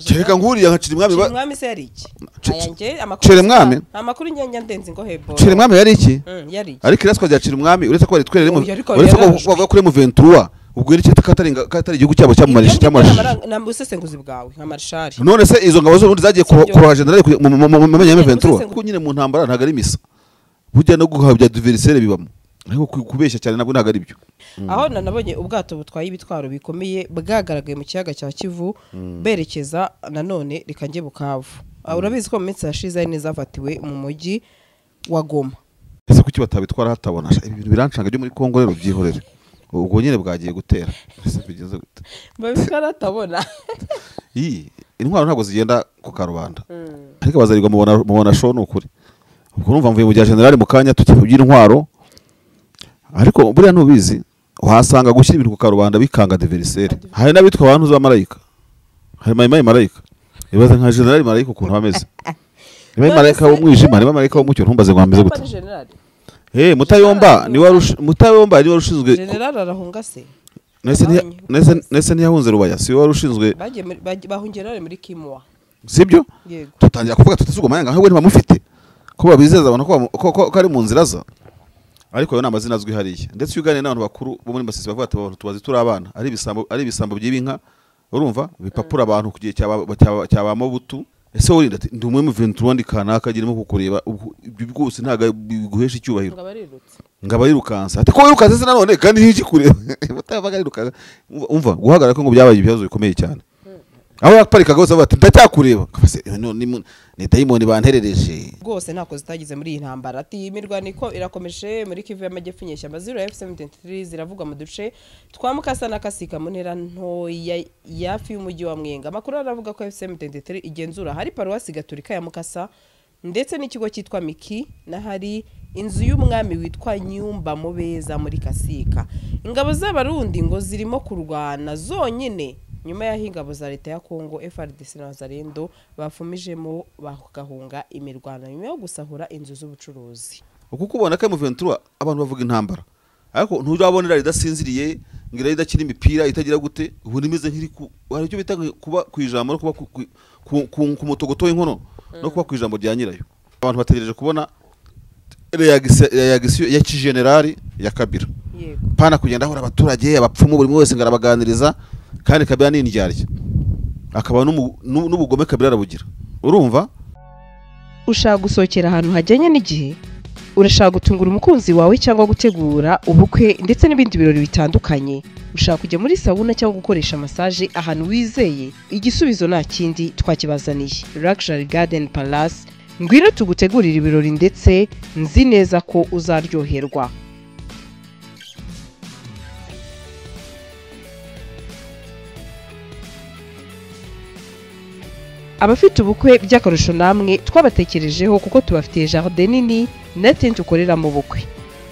Kereka nguriya nka Cirimwami Cirimwami se yari iki? Ayange amakuru Cirimwami? Amakuru njye ndenze ngo hebo. Cirimwami yari iki? Yari iki? Ariko iraswa rya Cirimwami uretse ko baritwerere mu uretse ko bavuga kuri M23 ubwo iri cyita katari igihugu cyabo cyamumarije cyamarije. Na busesenguzi bwawe nka Marshal. None se izo ngabo z'urundi zagiye kuroha general mu menya M23 kuko nyine mu ntambara ntago ari misa. Burya no guhabya adversaire bibamo. Ariko kubeshya cyane nabwo ntago ari byo. Aho nanabonye ubwato butwaye ibitwaro bikomeye bwagaragaye mu kiyaga cya Kivu berekeza nanone rikange Bukavu. Urabizi ko mu minsi yashize ari nezafatiwe mu mujyi wa Goma. Ese kuki batabitwara hatabona? Ibintu birancanga byo muri Kongo rero byihorere. Ubwo nyine bwagiye gutera. Ese bigeze gute? Babitwara hatabona. Intwaro ntabwo zigenda ku karubanda. Ariko bazarirwa mubona show nukuri. Ubwo numva mvuye mu bya general mu kanya tukivugira intwaro. Ariko buriya ntubizi uhasanga gushyira ibintu ku karubanda bikanga adversaire. Hari nabitwa abantu za marayika. Hari mayimayi marayika. Ibaze nka general marayika ukuntu ameze. Niba marayika w'umwijima, niba marayika w'umucyo ntumbaze ngo ameze gute. Mutayomba ni Mutayomba ni warushinzwe. General arahunga se. Nese ntiyahunze Rubaya, si warushinzwe. Bagiye bahungira muri Kimwa. Sibyo? Tutangira kuvuga tutasugo mayanga ahubwo ntibamufite. Ko babizeza abantu ko ari mu nzira za. Ariko yo namazina azwi hariya. Ndetse ugane n'abantu bakuru bo muri Masisi bavuga ati abantu tubazi turi abana, ari ibisambo by'ibinka urumva bipapura abantu kugiye cyaba Mobutu. Ese wowe ati ndi umwe mu 23 ndi kanaka girimo kukureba ibyo byose ntaga biguhesha icyubahiro. Ngaba yirukansa. Ati ko wirukansa se nanone kandi ntiki kureba. Mutavaga yirukansa. Umva guhagarara ko ngo byabaye ibibazo bikomeye cyane. Aho yaparika gose bati ndacyakureba. Kafase ni dayimoni banterereje. Rwose ntako zitagize muri iyi ntambara. Ati imirwano iko irakomeje muri Kivu y'Amajyepfo inyeshyamba 0F73 ziravugwa mu duce twa Mukasa na Kasika mu ntera ntoya yafi y'umujyi wa Mwenga. Amakuru aravuga ko F73 igenzura hari paruwasi Gatolika ya Mukasa ndetse n'ikigo cyitwa Miki na hari inzu y'umwami witwa Nyumba Mubeza muri Kasika. Ingabo z'Abarundi ngo zirimo kurwana zonyine nyuma y'aho ingabo za leta ya Kongo FARDC na Wazalendo bafumijemo bagahunga imirwano nyuma yo gusahura inzu z'ubucuruzi. Kuko ubona ko M23 abantu bavuga intambara ariko ntuzabonera ridasinziriye ngira idakina imipira itagira gute ubu nimeze nkiri hari icyo bita kuba ku ijambo no kuba ku mutogoto w'inkono no kuba ku ijambo rya nyirayo. Abantu bategereje kubona reaction ya general ya Kabila. Yego. Pana kugenda ahora abaturage abapfumu buri wese ngarabaganiriza kandi Kabila ni indyarya akaba n'ubugome Kabila arabugira. Urumva ushaka gusohokera ahantu hajyanye n'igihe, urashaka gutungura umukunzi wawe cyangwa gutegura ubukwe ndetse n'ibindi birori bitandukanye, ushaka kujya muri sauna cyangwa gukoresha massage ahantu wizeye, igisubizo nta kindi twakibazaniye. Luxury Garden Palace, ngwino tugutegurira ibirori ndetse nzi neza ko uzaryoherwa. Abafite ubukwe by'akarusho namwe twabatekerejeho kuko tubafitiye jardin nini na tente ukorera mu bukwe.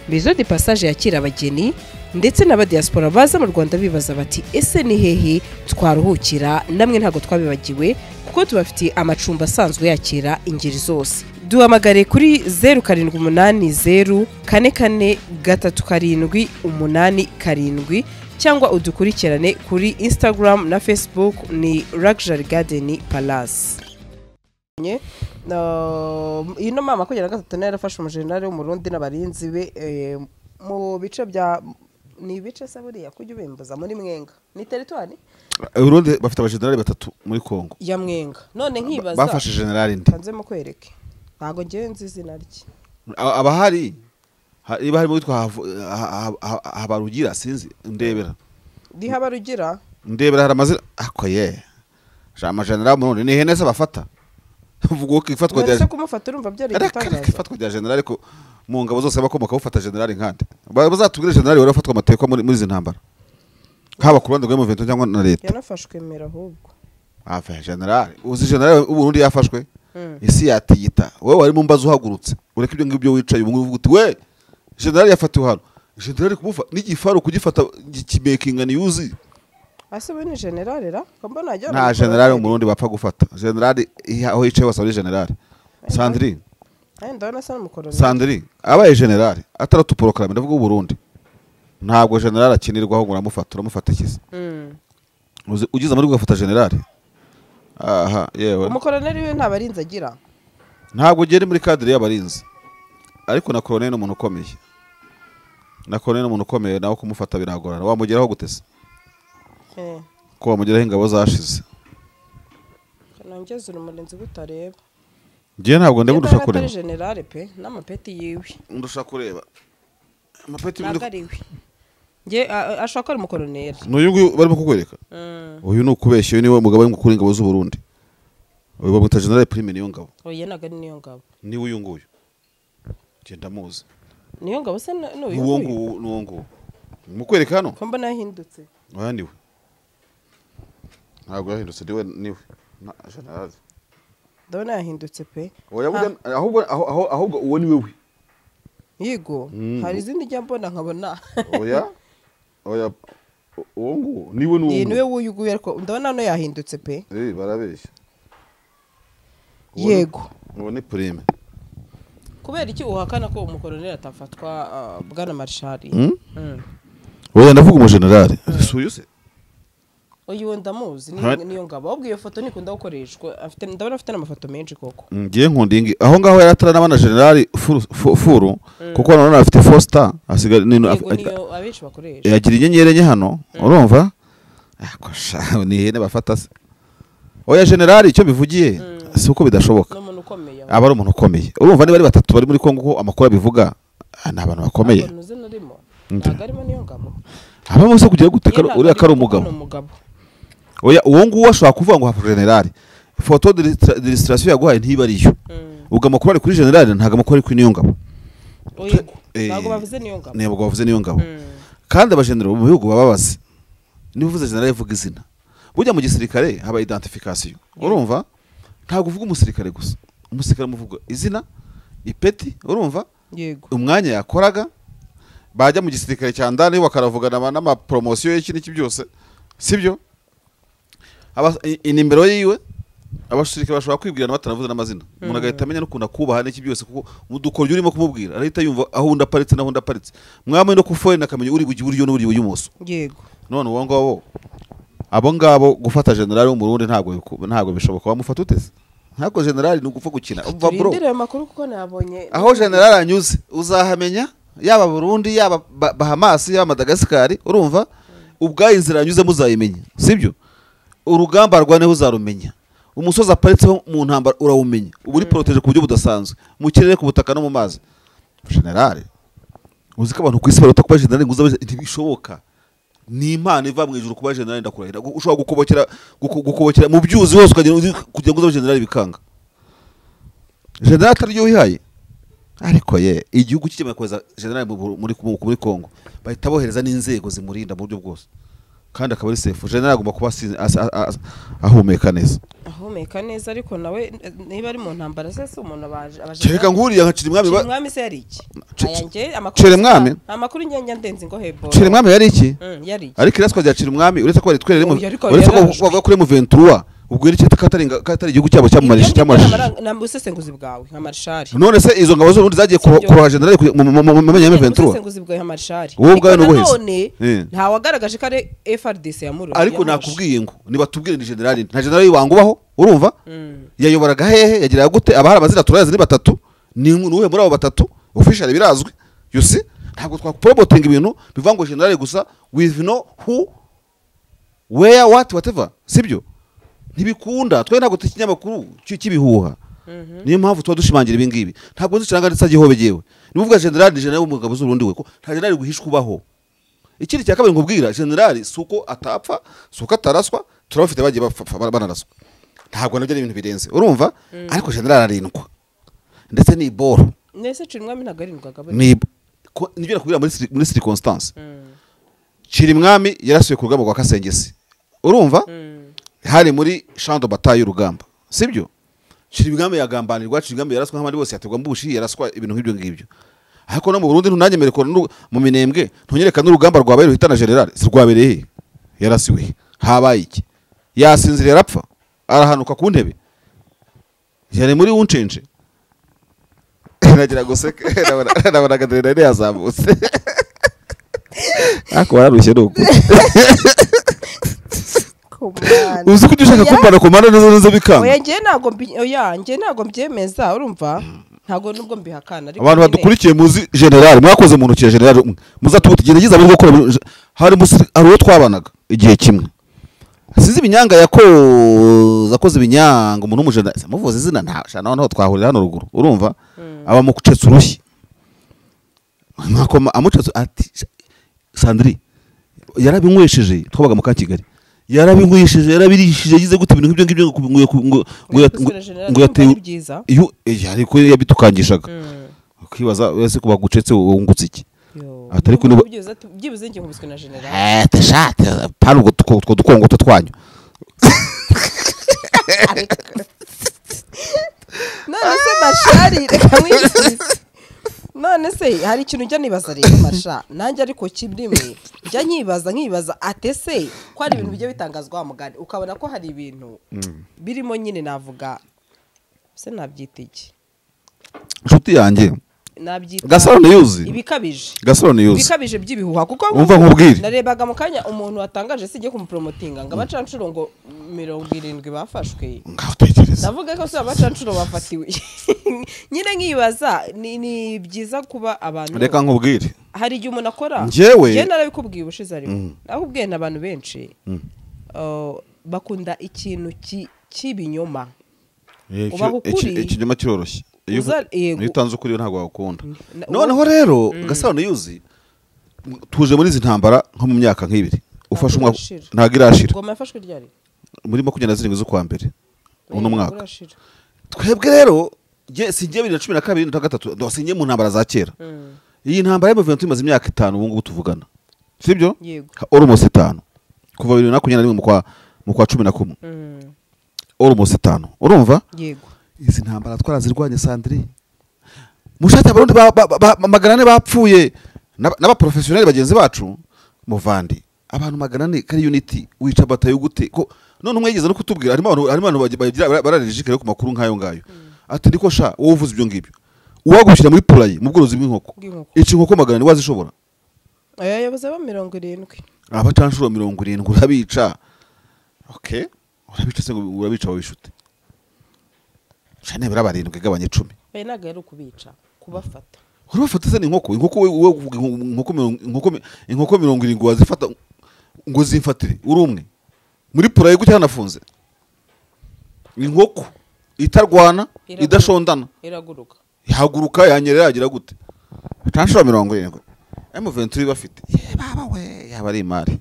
Maison de passage yakira abageni ndetse n'abadiaspora baza mu Rwanda bibaza bati ese ni hehe twaruhukira? Namwe ntago twabibagiwe kuko tubafitiye amacumbi asanzwe yakira ingeri zose. Duhamagare kuri 0780 44 37 87 cyangwa udukurikirane kuri Instagram na Facebook ni Luxury Garden Palace. Ino mama 23 yarafashe umujenerali w'Umurundi n'abarinzi be mu bice bya ni bice se buriya kujya ubimbuza muri Mwenga. Ni territoire Burundi bafite abajenerali batatu muri Kongo ya Mwenga. None nkibaza bafashe general ndi kanze mu kwereke ntago ngiye nzi izina rye. Abahari niba harimo witwa Habarugira sinzi ndebera. Ndi Habarugira ndebera hari amazina akoye. Jama general Murundi ni hene se bafata. Uvuga ko ifatwa rya se kumufata urumva byari igitangaza. Ifatwa rya general ko mu ngabo zose bakomoka bafata general nkande. Bazatubwire general wari afatwa amateka muri izi ntambara. Haba ku ruhande rwa M23 cyangwa na leta. Yanafashwe mera ahubwo. Afa general, uzi general Burundi yafashwe. Isi yatiyita. Wewe wari mu mbazo uhagurutse. Ureke ibyo ngibyo wicaye ubu uvuga uti we general yafatiwe hano. General kumufa n'igifaru kugifata kimakinga ni yuzi. Ase we ni general ra? Komba najya. Nta general mu Burundi bapfa gufata. General aho yicaye wose ari general. Sandrine. Ndabona asa n'umukoloneli. Sandrine abaye general ataratuproclame ndavuga u Burundi. Ntabwo general akinirwaho ngo uramufata uramufata ikize. Ugize amahirwe ugafata general. Aha, yewe. Umukoroneri we nta barinzi agira. Ntabwo ugera muri cadre y'abarinzi. Ariko na colonel ni umuntu ukomeye. Na colonel ni umuntu ukomeye, nawe kumufata biragorana. Wamugeraho gutese? Ko wamugeraho ingabo zashize. Kanongeza umurinzi gutareba. Ngiye ntabwo ndebundusha kureba. Atari general pe n'amapeti yiwe. Ndusha kureba. Amapeti nagariwe. Ngiye ashaka ari umukoroneri. N'uyu nguyu barimo kukwereka. Uyu ni ukubeshya, uyu niwe mugabo w'ingukuru ingabo z'u Burundi. Uyu bamwita General Prime niyo ngabo. Oya naga niyo ngabo. Ni uyu nguyu. Genda muzi. Niyo ngabo se n'uyu nguyu n'uwo nguyu. Mukwereka hano? Ko mbona yahindutse. Oya niwe. Ntabwo yahindutse niwe niwe. Na General. Ndabona yahindutse pe. Oya ahubwo ahubwo uwo ni wewe. Yego, hari izindi njya mbona nkabona. Oya. Oya uwo nguwo niwe n'uwo. Niwe wuyu guyu ariko ndabona no yahindutse pe. Barabeshya. Yego. Uwo ni Prime. Kubera iki uhakana ko umukoroneri atafatwa bwana Marshal? Oya ndavuga umugenerali. Si uyu se? Uyu ndamuzi niyo ngabo. Ahubwo iyo foto nikunda gukoreshwa. Afite ndabona afite n'amafoto menshi koko. Ngiye nkunda ingi. Aho ngaho yaratara n'abana generali furu kuko none afite 4 star asigaye niyo abenshi bakoresha. Yagira inyenyeri enye hano urumva? Ako sha ni hene bafata se. Oya generali icyo bivugiye si uko bidashoboka. Aba ari umuntu ukomeye. Urumva niba ari batatu bari muri Kongo ko amakuru abivuga ni abantu bakomeye. Aba bose kugira gute uriya kari umugabo. Oya uwo nguwo ashobora kuvuga ngo hafa generali. Photo d'illustration yaguhaye ntiba ariyo. Ubwo amakuru ari kuri generali ntago amakuru ari kuri niyo ngabo. Ntago bavuze niyo ngabo. Ntabwo bavuze niyo ngabo. Kandi abagenerali mu bihugu bababaze. Niba uvuze generali vuga izina. Burya mu gisirikare haba identification. Urumva? Ntago uvuga umusirikare gusa. Umusirikare muvuga izina, ipeti, urumva? Yego. Umwanya yakoraga bajya mu gisirikare cya ndani bakaravugana n'ama promotion y'iki n'iki byose. Sibyo? Aba inimero yiwe abashirike bashobora kwibwirana batanavuze n'amazina. Umuntu agahita amenya n'ukuntu akubaha n'iki byose kuko mudukoryo urimo kumubwira arahita yumva aho undi aparitse naho undi aparitse. Mwamwe no kufoye nakamenya uri bugi buryo n'uri buyimuso. Yego. None uwo ngabo abo ngabo gufata general wo mu Burundi ntago bishoboka wamufata uteze. Ntabwo general ni ugupfa gukina. Umva bro. Turindire amakuru kuko nabonye aho general anyuze uzahamenya yaba Burundi yaba Bahamas yaba Madagascar urumva ubwaye inzira anyuze muzayimenya. Sibyo? Urugamba rwaneho uzarumenya. Umusozi aparitseho mu ntambara urawumenya. Ubu uri protege ku buryo budasanzwe. Mu kirere ku butaka no mu mazi. General uzi ko abantu ku isi barota kuba general ngo ntibishoboka. Ni impano iva mu ijuru kuba general ndakurahira. Ushobora gukobokera mu byuzi hose ukagenda kugira ngo uzabe general bikanga. General atari yo wihaye. Ariko ye igihugu kikemeye koza general muri Kongo bahita bohereza n'inzego zimurinda mu buryo bwose. Kandi akaba ari safe. General agomba kuba ahumeka neza. Ahumeka neza ariko nawe niba ari mu ntambara se si umuntu abaje. Kereka nguriya nka Cirimwami Cirimwami se yari iki? Ayange amakuru Cirimwami amakuru njye ndenze ngo hebo. Cirimwami yari iki? Yari iki? Ariko iraswa rya Cirimwami uretse ko baritwereremo uretse ko bavuga kuri M23 ubwo iri cyita katari igihugu cyabo cyamumarishije cyamarishije. Na busesenguzi bwawe nka Marshal. None se izo ngabo z'ubundi zagiye kuroha general mu menya M23. Busesenguzi bwawe nka Marshal. Wowe ubwawe n'ubuheze. None nta wagaragaje ko ari FRDC yamuro. Ariko nakubwiye ngo nibatubwire ni general nta general wangubaho urumva? Yayoboraga hehe yagiraga gute abahari amazina turayazi ni batatu ni nuwe muri abo batatu official birazwi. You see? Ntabwo twapromoting ibintu bivuga ngo general gusa with no who where what whatever. Sibyo? Ntibikunda twe ntabwo tukinyamakuru cy'ibihuha. Niyo mpamvu tuba dushimangira ibi ngibi. Ntabwo nzicanga ndetse gihobegewe. Nivuga general ni general w'umugabo z'Urundi we ko nta general guhishwa ubaho. Ikindi cya kabiri nkubwira general suko atapfa suko ataraswa turabafite bagiye bapfa banaraswa. Ntabwo nabyo ari ibintu birenze. Urumva? Ariko general arindwa. Ndetse ni boro. Nese Cirimwami ntago arindwaga. Ni nibyo nakubwira muri circonstance. Cirimwami yarasuye ku rugamba rwa Kasengesi. Urumva? Hari muri champ de bataille y'urugamba. Sibyo? Cirimwami yagambanirwa, Cirimwami yaraswa nk'abandi bose yategwa mbushi yaraswa ibintu nk'ibyo ngibyo. Ariko no mu Burundi ntunanyemere ko mu Minembwe ntunyereka n'urugamba rwabaye ruhitana general, si rwabereye he? Yarasiwe. Habaye iki? Yasinziriye arapfa. Arahanuka ku ntebe. Yari muri uncenje. Nagira guseka ndabona Gaderina yazamutse. Ako wararushye nuko. Ariko mwana Uzi ko ujya ushaka kumbana komanda neza neza bikanga. Oya, njye ntabwo oya, njye ntabwo mbyemeza, urumva? Ntabwo nubwo mbihakana, ariko abantu badukurikiye muzi general mwakoze mu ntoki ya general umwe muzatubuta igenda giza muri gukora hari hari uwo twabanaga igihe kimwe sizi ibinyanga yakoze akoze ibinyanga umuntu w'umujenerali muvuze izina nta shana noneho twahurira hano ruguru, urumva? Aba mucetse urushyi nkakoma amucetse ati Sandri yarabinywesheje, twabaga mu Kigali, yarabinywesheje yarabirishije yagize gute ibintu nk'ibyo ngibyo ngo yateye iyo ariko yabitukangishaga ukibaza wese kuba gucetse wungutse iki atari ko byibuze ngiye nkubiswe na general tashate pari ubwo dukongoto twanyu. None se Mashari reka mwibwire. None se hari ikintu njya nibaza rero Masha, nanjye ariko kimwe njya nkibaza ate se ko hari ibintu bijya bitangazwa mugani ukabona ko hari ibintu birimo nyine navuga se nabyita iki nshuti yanjye nabyita Gasaro News ibikabije Gasaro News ibikabije by'ibihuha kuko umva nkubwire narebaga mu kanya umuntu watangaje sijye kumupromotinga ngo abacancuro ngo 70 bafashwe ngatekereza ndavuga ko se abacancuro bafatiwe nyine nkibaza ni byiza kuba abantu reka nkubwire hari igihe umuntu akora njyewe narabikubwiye ubushize ariko nakubwiye n'abantu benshi bakunda ikintu cy'ibinyoma ikinyoma kiroroshye iyo utanze ukuri ntabwo wakunda. Noneho rero Gasaro News tuje muri izi ntambara nko mu myaka nk'ibiri ufashe umwaka ntabwo irashira. Ngoma yafashwe ryari muri 27 z'ukwa mbere uno mwaka. Twebwe rero singiye 2012 na 2013 singiye mu ntambara za kera. Iyi ntambara ya M23 imaze imyaka 5 ubu ngubu tuvugana, sibyo? Almost 5 kuva 2021 mu kwa 11 almost 5 urumva? Yego. Izi ntambara twarazirwanye Sandri mushati abarundi magana ane bapfuye n'abaprofessionnel bagenzi bacu muvandi abantu magana ane kari unity wica batayo gute ko none umwe yigeze no kutubwira harimo abantu bagira bararejike ku makuru nkayo ngayo ati ndiko sha wowe uvuze ibyo ngibyo uwagushyira muri pulayi mu bworozi bw'inkoko ici inkoko magana ane wazishobora aya yabuze ba 70 abacanshuro 70 urabica okay urabica se ngo urabica wabishute shane birabarindwi gabanye 10 oya naga yari kubica kubafata urabafata se ni inkoko inkoko wewe uvuga inkoko 70 wazifata ngo zimfatire uri umwe muri pulayi gutya hanafunze inkoko itarwana idashondana iraguruka ihaguruka yanyerera yagira gute tanshura 70 M23 bafite ye baba we yaba ari imari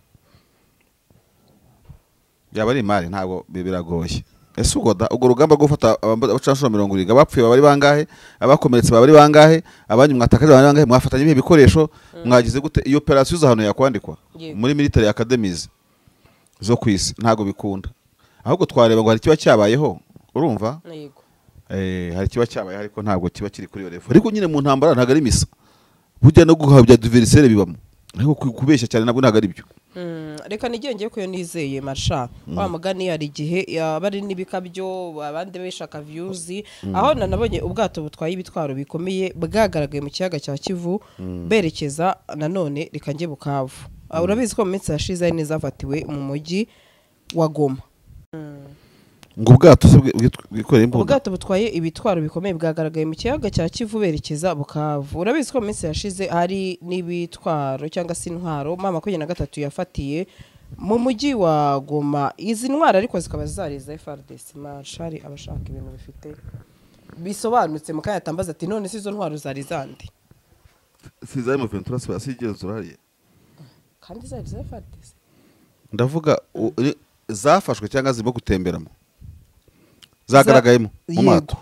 yaba ari imari ntabwo biragoye. Ese ubwo ubwo rugamba rwo gufata abacanshuro 70 abapfuye bari bangahe abakomeretse bari bangahe abanyu mwatakaje bari bangahe mwafatanye ibihe bikoresho mwagize gute iyo operation z'ahantu yakwandikwa muri military academies zo kwisi ntago bikunda ahubwo twareba ngo hari kiba cyabayeho urumva yego hari kiba cyabaye ariko ntabwo kiba kiri kuri iyo level ariko nyine mu ntambara ntago ari misa burya no guhabya adversaire bibamo ariko kubeshya cyane nabwo ntago ari byo. Reka nigenge ko yo nizeye Masha wa mugani hari igihe bari n'ibikabyo abandi beshaka views aho nanabonye ubwato butwaye ibitwaro bikomeye bwagaragaye mu kiyaga cya Kivu berekeza nanone reka nge Bukavu. Urabizi ko mu minsi yashize neza zafatiwe mu mujyi wa Goma ngo ubwato se bwikoreye imbunda ubwato butwaye ibitwaro bikomeye bwagaragaye mu kiyaga cya Kivu berekeza Bukavu. Urabizi ko mu minsi yashize hari n'ibitwaro cyangwa se intwaro mama 23 yafatiye mu mujyi wa Goma. Izi ntwaro ariko zikaba zari za FARDC. Mashari abashaka ibintu bifite bisobanutse mukayatambaza ati none se izo ntwaro zari zande si za M23 asigenzura hariya kandi zari za FARDC ndavuga zafashwe cyangwa zirimo gutemberamo zagaragayemo mu mato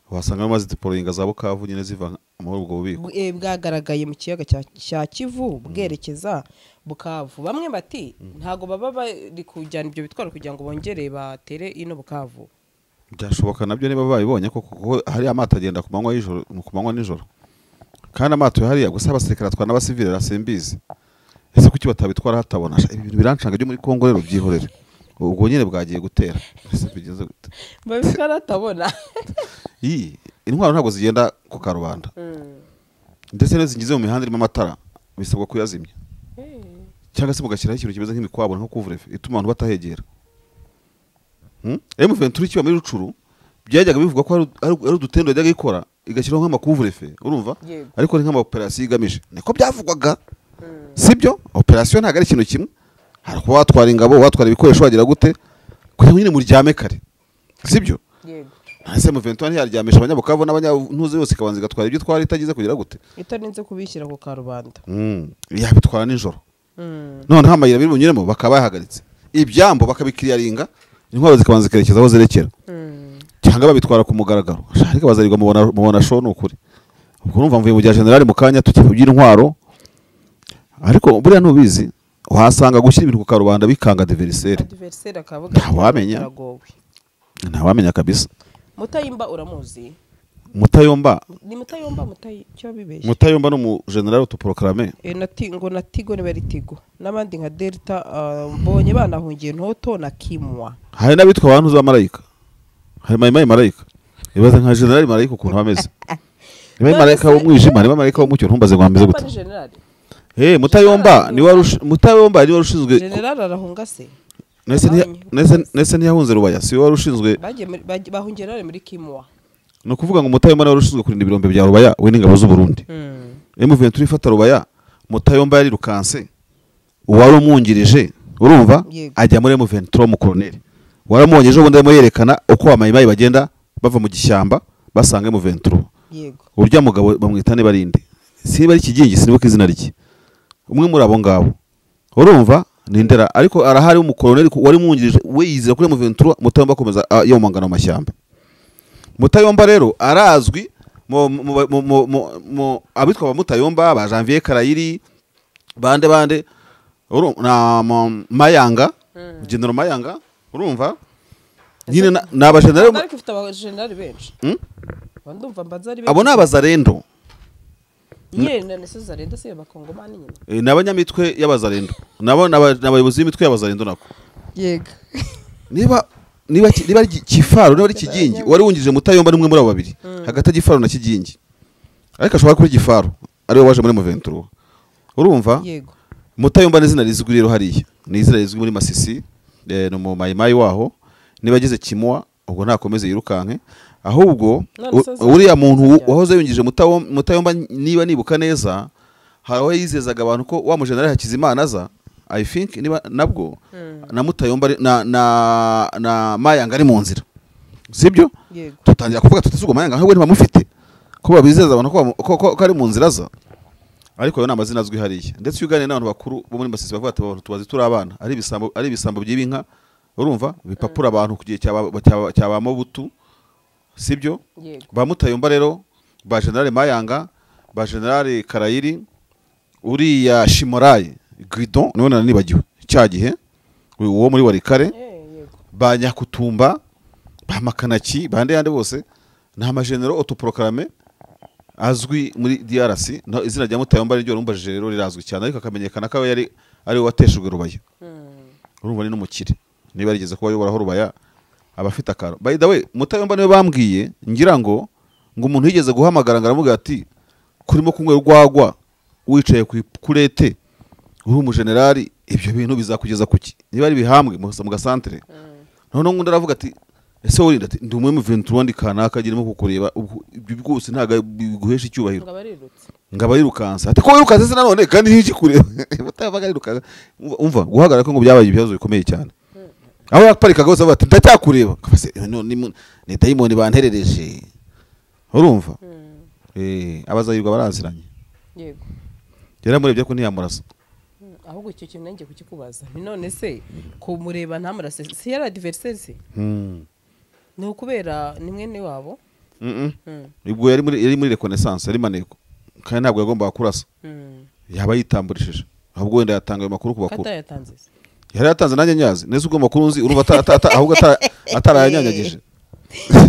wasanga amazi deployinga za Bukavu nyine ziva muri ubwo bubiko bwagaragaye mu kiyaga cya Kivu bwerekeza Bukavu. Bamwe bati ntago baba bari kujyana ibyo bitwaro kugira ngo bongere batere ino Bukavu. Byashoboka nabyo niba babibonye koko hari amato agenda ku manywa y'ijoro ku manywa nijoro kandi amato hariya gusa abasirikare atwara n'abasivile rasimbizi ese kuki batabitwara hatabona ibi bintu birancanga byo muri Kongo rero byihorere ubwo nyine bwagiye gutera ese bigeze gute babitwara hatabona iyi intwaro ntabwo zigenda ku karubanda ndetse n'izo zigize mu mihanda irimo amatara bisabwa kuyazimya Cyangwa se mugashyiraho ikintu kimeze nk'imikwabo nko couvre-feu ituma abantu batahegera. M23 ikiba muri Rucuru byajyaga bivuga ko ari udutendo yajyaga ikora igashyiraho nk'ama couvre-feu, urumva? Ariko ni nk'ama operation igamije. Niko byavugwaga. Sibyo? Operation ntago ari ikintu kimwe. Hari kuba watwara ingabo, watwara ibikoresho wagira gute kugira ngo nyine muryame kare. Sibyo? Yego. Ese M23 ntiyaryamisha abanyabukavu n'abanyantuze yose ikabanza igatwara ibyo twari itagize kugira gute? Itarinze kubishyira ku karubanda. Yabitwara nijoro. None nta mayira biri bunyuremo bakaba bahagaritse. Ibyambo bakabikiriyaringa, intwaro zikabanza zikerekeza aho zerekera. Cyangwa babitwara ku mugaragaro. Ariko bazarirwa mubona show nukuri. Ubwo urumva mvuye mu bya general mu kanya tukivugira intwaro. Ariko buriya ntubizi uhasanga gushyira ibintu ku karubanda bikanga adversaire. Adversaire akavuga ntawamenya. Ntawamenya kabisa. Mutayimba uramuzi? Mutayomba ni Mutayomba mutayi cyo bibeshye. Mutayomba no mu general autoproclamé. Nati ngo na Tigo ni bari Tigo nabandi nka Delta mbonye banahungiye ntoto na Kimwa. Hari nabitwa abantu za marayika. Hari mayimayi marayika. Ibaze nka general marayika ukuntu bameze. Niba marayika w'umwijima, niba marayika w'umucyo ntumbaze ngo ameze gute. Mutayomba ni warush Mutayomba ni warushinzwe. General arahunga se. Nese ntiyahunze Rubaya, si warushinzwe. Bagiye bahungiye nare muri Kimwa. No kuvuga ngo Mutayomba ni warushinzwe kurinda ibirombe bya Rubaya we n'ingabo z'u Burundi. M23 ifata Rubaya, Mutayomba yari rukanse. Uwari umwungirije, urumva? Ajya muri M23 mu colonel. Waramubonye ejo bundi arimo yerekana uko amayimayi bagenda bava mu gishyamba basanga M23. Yego. Urya mugabo bamwita ne barinde. Siba ari Kigingi sinibuka izina rye. Umwe muri abo ngabo. Urumva? Nindera ariko arahari umukoloneli wari mwungirije we yizira kuri M23 Mutayomba akomeza yomangana mu mashyamba. Mutayomba rero arazwi mu abitwa ba Mutayomba ba Janvier Karayiri bande bande na Mayanga, General Mayanga, urumva? Nyine na general ariko ufite aba general benshi. Ndumva mbanza ari benshi. Abo nabazarendo. Nyine na Zarendo se abakongomani nyine. N'abanyamitwe y'abazarendo. Nabo n'abayobozi b'imitwe y'abazarendo nako. Yego. Niba niba Kifaro niba ari Kigingi wari wungirije Mutayomba nimwe muri abo babiri. Hagati Gifaro na Kigingi. Ariko ashobora kuri Gifaro ari we waje muri M23. Urumva? Yego. Mutayomba n'izina rizwi rero hariya. Ni izina rizwi muri Masisi, no mu Mayimayi waho. Niba ageze Kimwa ubwo ntakomeze yirukanke. Ahubwo uriya muntu wahoze yungije Mutayomba niba nibuka neza hari aho yizezaga abantu ko wa mujenerali Hakizimana aza, I think niba nabwo na Mutayomba na Mayanga ari mu nzira. Sibyo? Tutangira kuvuga tutasugo Mayanga ahubwo ntibamufite ko babizeza abantu ko ari mu nzira aza. Ariko yo namazina azwi hariya. Ndetse iyo uganiriye n'abantu bakuru bo muri Masisi bavuga ati abantu tubazi turi abana ari ibisambo ari ibisambo by'ibinka, urumva bipapura abantu kugiye cyaba Mobutu. Sibyo? Ba Mutayomba rero ba General Mayanga ba General Karayiri uriya Shimorayi Guidon niwe nanibagiwe cya gihe uwo muri Warikare ba Nyakutumba ba Makanaki bande yande bose nta ma general autoproclamé azwi muri DRC. Izina rya Mutayomba ryo rumbajije rero rirazwi cyane ariko akamenyekana ko yari ari we wateshejwe Rubaya. Urumva ni n'umukire niba yarigeze kuba ayoboraho Rubaya abafite akaro. By the way, Mutayomba niwe bambwiye ngira ngo umuntu yigeze guhamagara ngaramubwira ati kurimo kunywa rwagwa wicaye ku kurete uri umugenerali ibyo bintu bizakugeza kuki niba ari bihambwe mu gasantere. None ngo ndaravuga ati ese wowe ati ndi umwe mu 23 ndi kanaka girimo kukureba ibyo byose ntaga biguhesha icyubahiro. Ngaba yirukansa ati ko wirukanse se nanone kandi ntiki kureba. Mutayomba arirukansa umva guhagarara ko ngo byabaye ibibazo bikomeye cyane. Aho yaparikaga bose bati ndacyakureba ni dayimoni banterereje. Urumva? Abazayirwa baraziranye. Yego. Yaramurebye ko ntiyamurasa. Ahubwo icyo kintu nanjye kukikubaza. Ni none se kumureba ntamurase si yari adversaire se? Ni ukubera ni mwene wabo? Ubwo yari muri reconnaissance yari maneko. Kandi ntabwo yagombaga kurasa. Yaba yitamburishije. Ahubwo wenda yatanga ayo makuru ku bakuru. Katayatanze se. Yari yatanze nanjye nyazi nese ubwo makuru nzi urumva ahubwo atarayanyanyagije.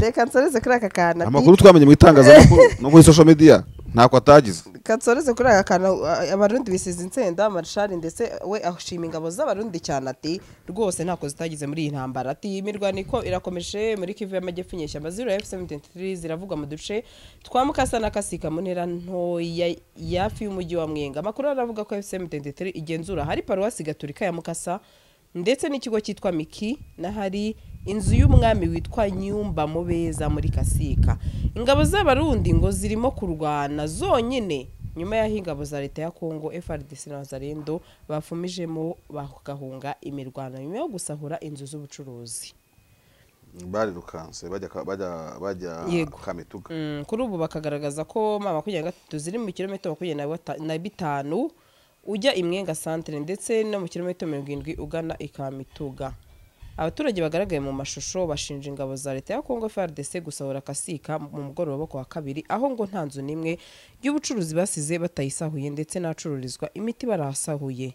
Reka nsoreze kuri aka kana. Amakuru twamenye mu itangazamakuru no muri social media. Ntako atagize. Katsoreze kuri aka kantu, Abarundi bisize insenda Marshal, ndetse we ashima ingabo z'Abarundi cyane, ati rwose ntako zitagize muri iyi ntambara. Ati imirwano iko irakomeje muri Kivu y'Amajyepfo, inyeshyamba z'Ihuriro M23 ziravugwa mu duce twa Mukasa na Kasika mu ntera ntoya yafi y'umujyi wa Mwenga. Amakuru aravuga ko M23 igenzura hari paruwasi gatolika ya Mukasa ndetse n'ikigo cyitwa Miki, n'ahari inzu y'umwami witwa Nyumba Mubeza muri Kasika. Ingabo z'Abarundi ngo zirimo kurwana zonyine nyuma y'aho ingabo za leta ya Kongo FARDC na Wazalendo bafumijemo bagahunga imirwano nyuma yo gusahura inzu z'ubucuruzi. Barirukanse bajya Yego. Kamituga. Kuri ubu bakagaragaza ko M23 ziri mu kilometero 25 ujya Imwenga centre ndetse no mu kilometero 70 ugana Ikamituga. Abaturage bagaragaye mu mashusho bashinja ingabo za leta ya Kongo FARDC gusahura Kasika mu mugoroba ku wa kabiri, aho ngo nta nzu n'imwe y'ubucuruzi basize batayisahuye, ndetse n'ahacururizwa imiti barahasahuye.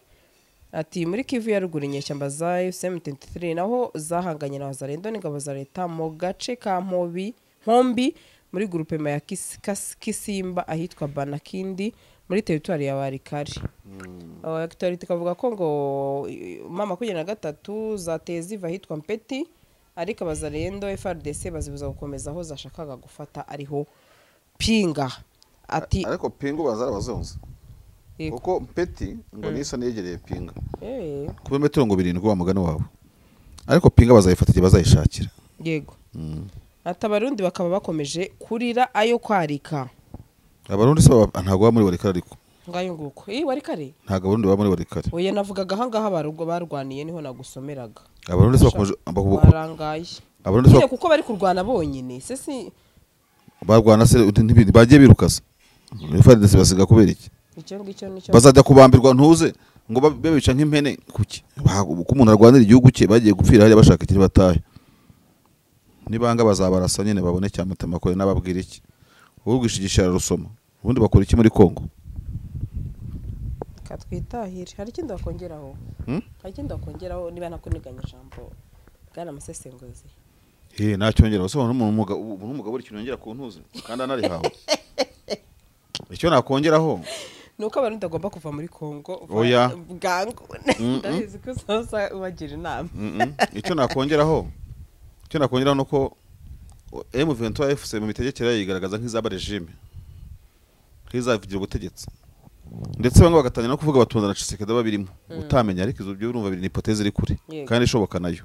Ati muri Kivu ya ruguru inyeshyamba za M23 naho zahanganye na Wazalendo n'ingabo za leta mu gace ka Nkombi muri groupement ya Kisimba ahitwa Banakindi muri teritwari ya Walikale. Actualité ikavuga ko ngo M23 zateye ziva ahitwa Mpeti, ariko Abazalendo FARDC bazibuza gukomeza aho zashakaga gufata ariho Pinga. Ati Ariko Pinga bazara bazonze. Yego. Kuko Mpeti ngo nisa negereye Pinga. Ku birometero ngo 7 wa mugani wawe. Ariko Pinga bazayifata igihe bazayishakira. Yego. Ati Abarundi bakaba bakomeje kurira ayo kwarika. Abarundi se ntabwo baba muri Walikale ariko. Ngayo nguko. Walikale? Ntabwo Abarundi baba muri Walikale. Oya, navugaga aha ngaha abarugo barwaniye niho nagusomeraga. Abarundi se bakomeje barangaye. Abarundi se kuko bari kurwana bonyine. Se si barwana se ntibindi bagiye birukasa. FARDC basiga kubera iki? Icyo ngicyo nicyo. Bazajya kubambirwa ntuze ngo babica nk'impene kuki? Uko umuntu arwanira igihugu cye bagiye gupfira hariya bashaka ikiri batahe. Nibanga bazabarasa nyine babone cyamutema ko nababwira iki. Ubwishigisha rusoma. Ubundi bakora iki muri Kongo? Katwitahire. Hari ikindi wakongeraho? Hari ikindi wakongeraho niba nakuniganya ijambo bwana Musesenguzi? Nacyongera usobanura umuntu buri kintu yongera ku ntuze kandi anarihawe. Icyo nakongeraho nuko Abarundi bagomba kuva muri Kongo. Oya. Bwangu. Ndabizi ko usoza ubagira inama. Icyo nakongeraho nuko M23 FC mu mitegekere yigaragaza nk'izaba regime, nk'izavugira ubutegetsi, ndetse bamwe bagatangira no kuvuga batunza na Tshisekedi babirimo utamenya, ariko izo byo urumva biri ni hypothèse iri kure kandi ishoboka nayo.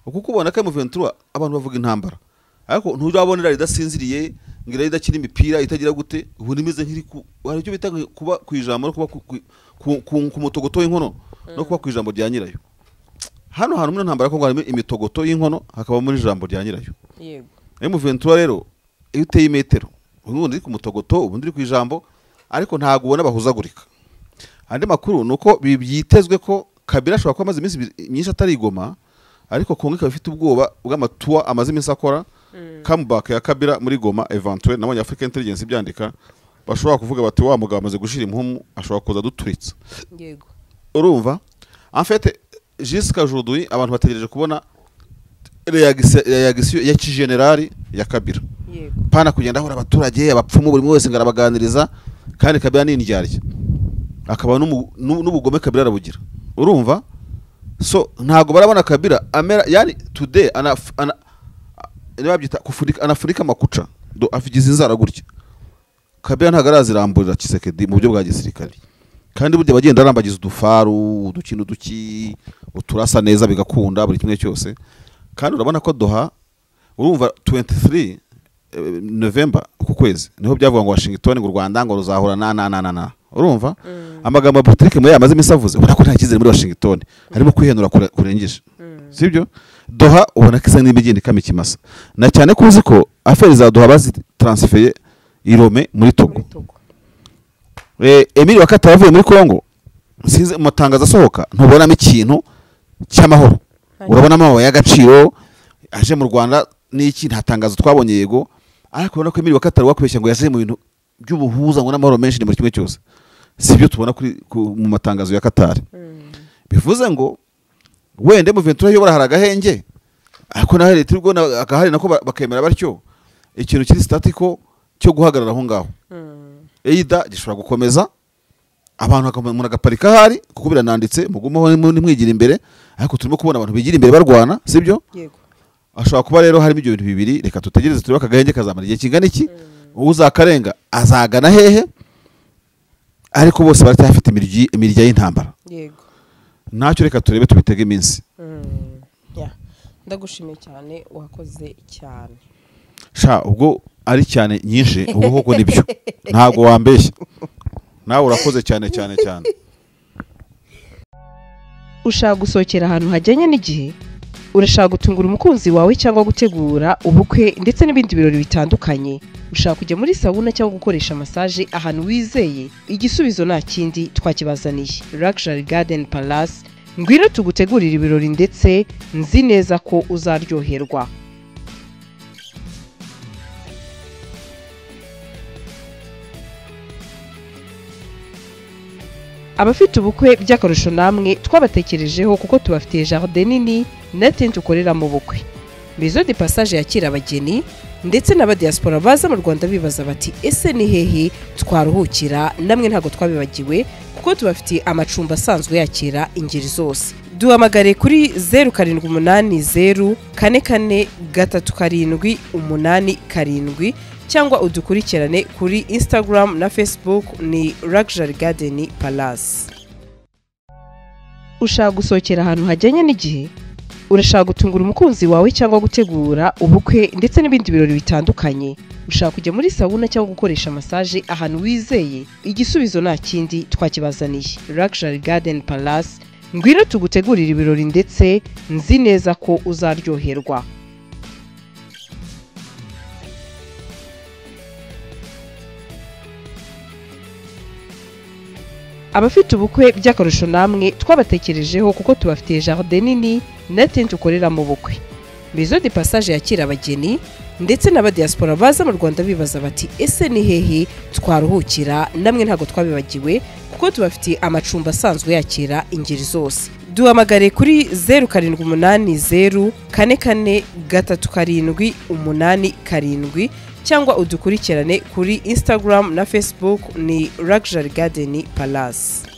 Kuko ubona ko M23 abantu bavuga intambara, ariko ntuzabonera idasinziriye ngira idakina imipira itagira gute, ubu nimeze nk'iri hari icyo bita kuba ku ijambo no kuba ku mutogoto w'inkono no kuba ku ijambo rya nyirayo. Hano hantu muri ntambara ko harimo imitogoto y'inkono hakaba muri ijambo rya nyirayo. Yego. M23 rero iyo uteye imetero ubundi uri ku mutogoto ubundi uri ku ijambo, ariko ntago ubona bahuzagurika. Andi makuru nuko byitezwe ko Kabila ashobora kuba amaze iminsi myinshi atarigoma, ariko Kongo ikaba ifite ubwoba bw'amatua amaze iminsi akora comeback ya Kabila muri Goma eventuel. Nabonye African Intelligence ibyandika, bashobora kuvuga bati wa mugabo amaze gushira impumu ashobora kuza duturitsa. Yego. Urumva? En fait jusqu'à aujourd'hui abantu bategereje kubona réaction ya generali ya Kabila. Yego. Pana kugenda ahora abaturage abapfumu buri wese ngarabaganiriza, kandi Kabila ni indyarya. Akaba n'ubugome Kabila arabugira. Urumva? So ntago barabona Kabila amera yani today ana nibabyita kufunika anafurika makuca do afigize inzara gutya. Kabila ntago araziramburira Tshisekedi mu buryo bwa gisirikare. Kandi burya bagenda arambagiza udufaru udukino duki uturasa neza bigakunda buri kimwe cyose. Kandi urabona ko Doha urumva 23 November ku kwezi niho byavuga ngo Washington ngo Rwanda ngo ruzahura na na na na. Urumva amagambo Patrick Moya amaze iminsi avuze, ubona ko nta cyizere muri Washington harimo kwihenura kurengeje. Sibyo? Doha ubona ko isa n'imigenda ikama ikimasa, na cyane ko uzi ko affaire za Doha bazitransfeye i Lomé muri Togo. Emile Wakata yavuye muri Kongo, sinzi amatangazo asohoka ntubonamo ikintu cy'amahoro, urabona amabuye y'agaciro aje mu Rwanda n'iki, nta tangazo twabonye yego, ariko ubona ko Emile Wakata wakubeshya ngo yaje mu bintu by'ubuhuza ngo n'amahoro menshi ni muri kimwe cyose, sibyo tubona kuri mu matangazo ya Qatar. Bivuze ngo wende M23 yobora haragahenge, ariko naho leta irwo akahari nako bakemera batyo ikintu kiri statiko cyo guhagarara aho ngaho. Either gishobora gukomeza abantu umuntu agaparika ahari kuko birananditse mugumaho nimwigira imbere, ariko turimo kubona abantu bigira imbere barwana, sibyo? Yego. Ashobora kuba rero harimo ibyo bintu bibiri. Reka tutegereze turebe akagahenge kazamara igihe kingana iki, uzakarenga azagana hehe, ariko bose baracyafite imirya y'intambara. Yego. Ntacyo, reka turebe tubitege iminsi. Ndagushimiye cyane, wakoze cyane. Sha ubwo ari cyane nyinshi ubwo koko nibyo, ntago wambeshya, nawe urakoze cyane cyane cyane. Ushaka gusohokera ahantu hajyanye n'igihe, urashaka gutungura umukunzi wawe cyangwa gutegura ubukwe ndetse n'ibindi birori bitandukanye, ushaka kujya muri sauna cyangwa gukoresha massage ahantu wizeye, igisubizo nta kindi twakibazaniye. Luxury Garden Palace, ngwino tugutegurire ibirori ndetse nzi neza ko uzaryoherwa. Abafite ubukwe by'akarusho namwe twabatekerejeho kuko tubafitiye jardin nini na tente ukorera mu bukwe. Maison de passage yakira abageni ndetse n'abadiaspora baza mu Rwanda bibaza bati ese ni hehe twaruhukira, namwe ntago twabibagiwe kuko tubafitiye amacumbi asanzwe yakira ingeri zose. Duhamagare kuri 0780 44 37 87 cyangwa udukurikirane kuri Instagram na Facebook ni Luxury Garden Palace. Ushaka gusohokera ahantu hajyanye n'igihe, urashaka gutungura umukunzi wawe cyangwa gutegura ubukwe ndetse n'ibindi birori bitandukanye, ushaka kujya muri sauna cyangwa gukoresha massage ahantu wizeye, igisubizo nta kindi twakibazaniye. Luxury Garden Palace, ngwino tugutegurire ibirori ndetse nzi neza ko uzaryoherwa. Abafite ubukwe by'akarusho namwe twabatekerejeho kuko tubafitiye jardin nini na tente ukorera mu bukwe. Maison de passage yakira abageni ndetse n'abadiaspora baza mu Rwanda bibaza bati ese ni hehe twaruhukira, namwe ntago twabibagiwe kuko tubafitiye amacumbi asanzwe yakira ingeri zose. Duhamagare kuri 0780 44 37 87 cyangwa udukurikirane kuri Instagram na Facebook ni Luxury Garden Palace.